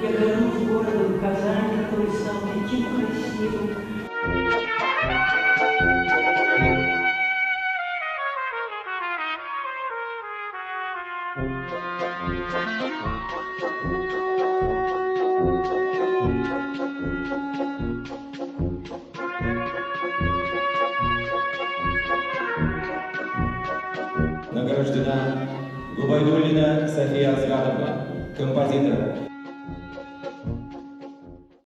Я горжусь городом Казань, который стал таким красивым. Награждена Губайдуллина София Асгатовна, композитор.